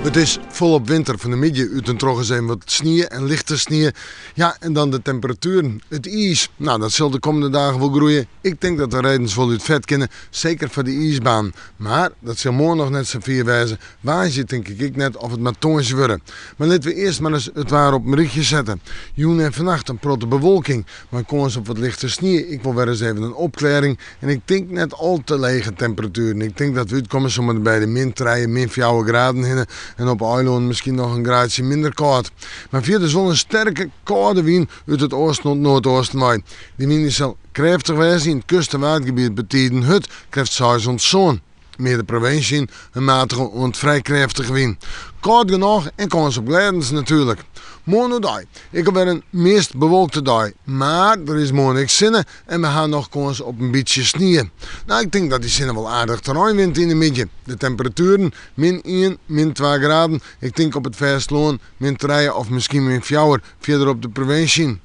It is folop winter, fan 'e middei út en troch ris even wat snie en lichte snie. Ja, en dan de temperatueren. It iis, no dat sil de kommende dagen wol groeie. Ik tink dat de redens wol út fet kinne, seker foar de iisbaan. Mar dat sil moarn noch net safier wêze. Woansdei tink ik ek net of it moat tongersdei wurde. Mar litte we earst mar ris it waar op in rychje sette. Jûn en fannacht in protte bewolking, mei kâns op wat lichte snie. Ek wol wer ris even in opklearring en ik tink net al te lege temperatueren. Ik tink dat we útkomme sommer by de min trije, min fjouwer graden hinne en op 'e eilannen miskien noch in graadsje minder kâld. Mar fierders wol in sterke, kâlde wyn út it oasten oant noardoosten wei. Dy wyn sil krêftich wêze, yn it kust- en waadgebiet betiden hurd, krêft seis oant sân. Mear de provinsje yn in matige oant frij krêftige wyn. Kâld genôch en kâns op glêdens natuerlik. Moarn oerdei ek alwer in meast bewolkte dei, mar der is moarn ek sinne en we ha noch kâns op in bytsje snie. No, ik tink dat dy sinne wol aardich terrein wint yn de middei. De temperatueren, min ien, min twa graden. Ik tink op it fêstelân min trije of miskien min fjouwer fierder op de provinsje yn.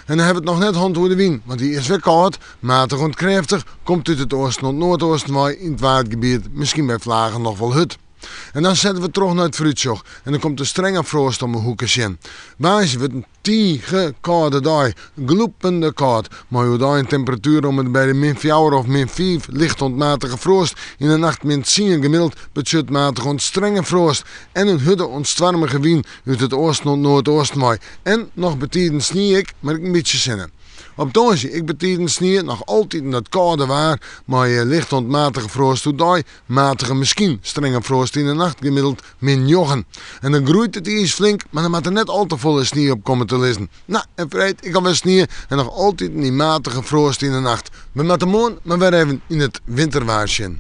En dan ha we it noch net hân oer de wyn, want dy is wer kâld, matich oant krêftich, komt út it oasten oant noardoosten wei yn it Waadgebiet, miskien by flagen noch wol hurd. En dan sette we troch nei it foarútsjoch en dan komt de strenge froast om 'e hoeke sjen. Woansdei wurdt in tige kâlde dei, glûpende kâld, mei oerdei in temperatuer om en by de min fjouwer of min fiif, licht oant matige froast, yn de nacht min tsien gemiddeld betsjut matich oant strenge froast en in hurde oant stoarmige wyn út it oasten oant noardoosten wei en noch betiden snie ek, mar ek in bytsje sinne. Op tongersdei ek betiden snie, noch altiten dat kâlde waar mei licht oant matige froast oerdei, matige miskien strenge froast yn de nacht, gemiddeld min njoggen. En dan groeit it iis flink, mar dan moat der net al te folle snie op komme te lizzen. No, en freed ek alwer snie en noch altiten dy matige froast yn de nacht. We moatte moarn mar wer even yn it winterwaar sjen.